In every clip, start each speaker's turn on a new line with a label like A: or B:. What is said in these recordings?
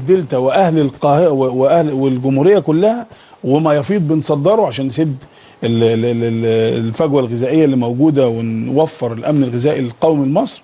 A: الدلتا واهل القاهرة واهل والجمهوريه كلها، وما يفيض بنصدره عشان نسد الفجوة الغذائية اللي موجودة ونوفر الامن الغذائي القومي لمصر.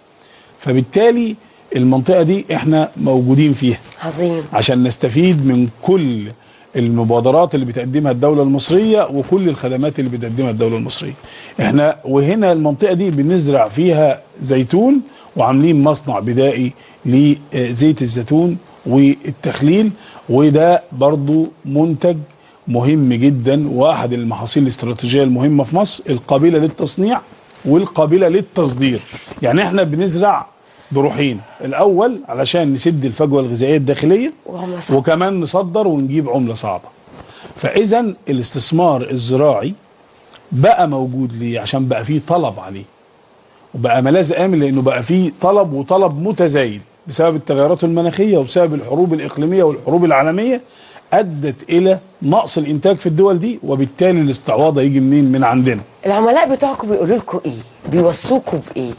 A: فبالتالي المنطقة دي احنا موجودين فيها.
B: عظيم.
A: عشان نستفيد من كل المبادرات اللي بتقدمها الدولة المصرية وكل الخدمات اللي بتقدمها الدولة المصرية. احنا وهنا المنطقة دي بنزرع فيها زيتون، وعاملين مصنع بدائي لزيت الزيتون والتخليل، وده برضو منتج مهم جدا واحد المحاصيل الاستراتيجية المهمة في مصر، القابلة للتصنيع والقابلة للتصدير. يعني احنا بنزرع بروحين، الاول علشان نسد الفجوة الغذائية الداخلية، وكمان نصدر ونجيب عمله صعبة. فاذا الاستثمار الزراعي بقى موجود ليه؟ عشان بقى فيه طلب عليه، وبقى ملاذ امن، لانه بقى فيه طلب، وطلب متزايد بسبب التغيرات المناخية وبسبب الحروب الاقليمية والحروب العالمية، ادت الى نقص الانتاج في الدول دي، وبالتالي الاستعواض هيجي منين؟ من عندنا.
B: العملاء بتوعكم بيقولوا لكم ايه؟ بيوصوكم بايه؟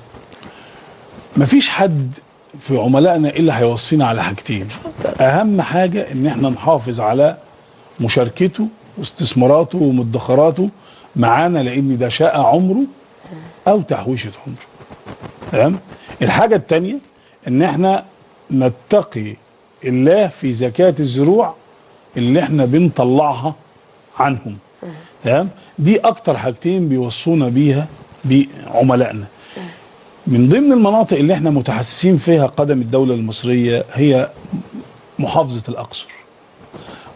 A: مفيش حد في عملائنا الا هيوصينا على حاجتين. اهم حاجة ان احنا نحافظ على مشاركته واستثماراته ومدخراته معانا، لان ده شقه عمره او تحويشه عمره. تمام؟ الحاجة الثانية ان احنا نتقي الله في زكاة الزروع اللي احنا بنطلعها عنهم. تمام؟ دي اكتر حاجتين بيوصونا بيها بعملائنا. من ضمن المناطق اللي احنا متحسسين فيها قدم الدولة المصرية هي محافظة الأقصر.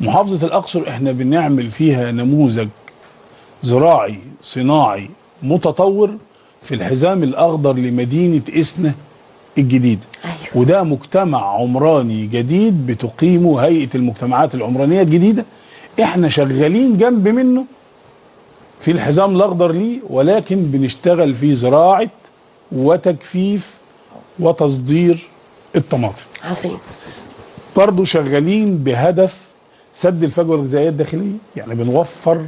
A: محافظة الأقصر احنا بنعمل فيها نموذج زراعي صناعي متطور في الحزام الأخضر لمدينة إسنا الجديدة.
B: أيوة.
A: وده مجتمع عمراني جديد بتقيمه هيئة المجتمعات العمرانية الجديدة. احنا شغالين جنب منه في الحزام الأخضر ليه، ولكن بنشتغل في زراعة وتجفيف وتصدير الطماطم.
B: عظيم.
A: برضه شغالين بهدف سد الفجوة الغذائية الداخلية، يعني بنوفر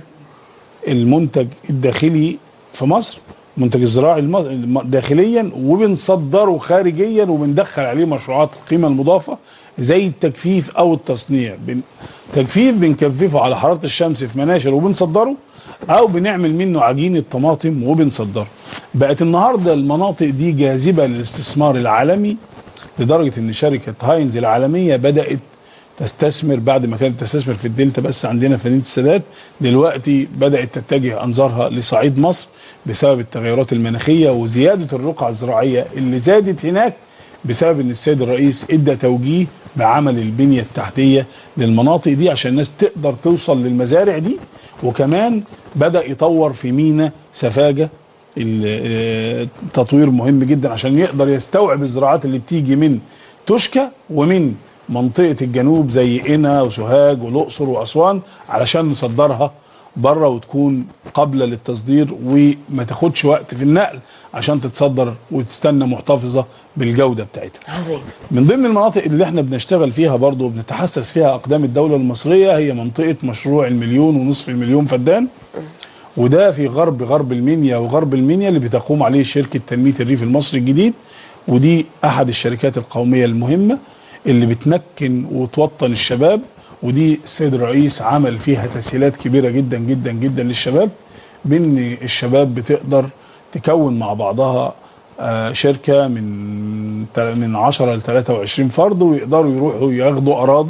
A: المنتج الداخلي في مصر، المنتج الزراعي داخليا، وبنصدره خارجيا، وبندخل عليه مشروعات القيمة المضافة زي التجفيف او التصنيع. تجفيف بنكففه على حرارة الشمس في مناشر وبنصدره، او بنعمل منه عجينه طماطم وبنصدره. بقت النهارده المناطق دي جاذبة للاستثمار العالمي، لدرجة ان شركة هاينز العالمية بدات تستثمر، بعد ما كانت تستثمر في الدلتا بس عندنا في مدينة السادات، دلوقتي بدات تتجه انظارها لصعيد مصر بسبب التغيرات المناخية وزيادة الرقعة الزراعية اللي زادت هناك، بسبب ان السيد الرئيس ادى توجيه بعمل البنية التحتية للمناطق دي عشان الناس تقدر توصل للمزارع دي. وكمان بدا يطور في مينا سفاجه، التطوير مهم جدا عشان يقدر يستوعب الزراعات اللي بتيجي من توشكا ومن منطقة الجنوب زي قنا وسوهاج والاقصر واسوان، علشان نصدرها بره وتكون قابله للتصدير وما تاخدش وقت في النقل عشان تتصدر وتستنى محتفظة بالجودة بتاعتها.
B: عظيم.
A: من ضمن المناطق اللي احنا بنشتغل فيها برضو وبنتحسس فيها اقدام الدولة المصرية هي منطقة مشروع 1.5 مليون فدان، وده في غرب المنيا وغرب المنيا اللي بتقوم عليه شركة تنمية الريف المصري الجديد، ودي احد الشركات القومية المهمة اللي بتمكن وتوطن الشباب، ودي السيد الرئيس عمل فيها تسهيلات كبيرة جدا جدا جدا للشباب، بان الشباب بتقدر تكون مع بعضها شركة من 10 ل 23 فرد، ويقدروا يروحوا ياخدوا اراضي.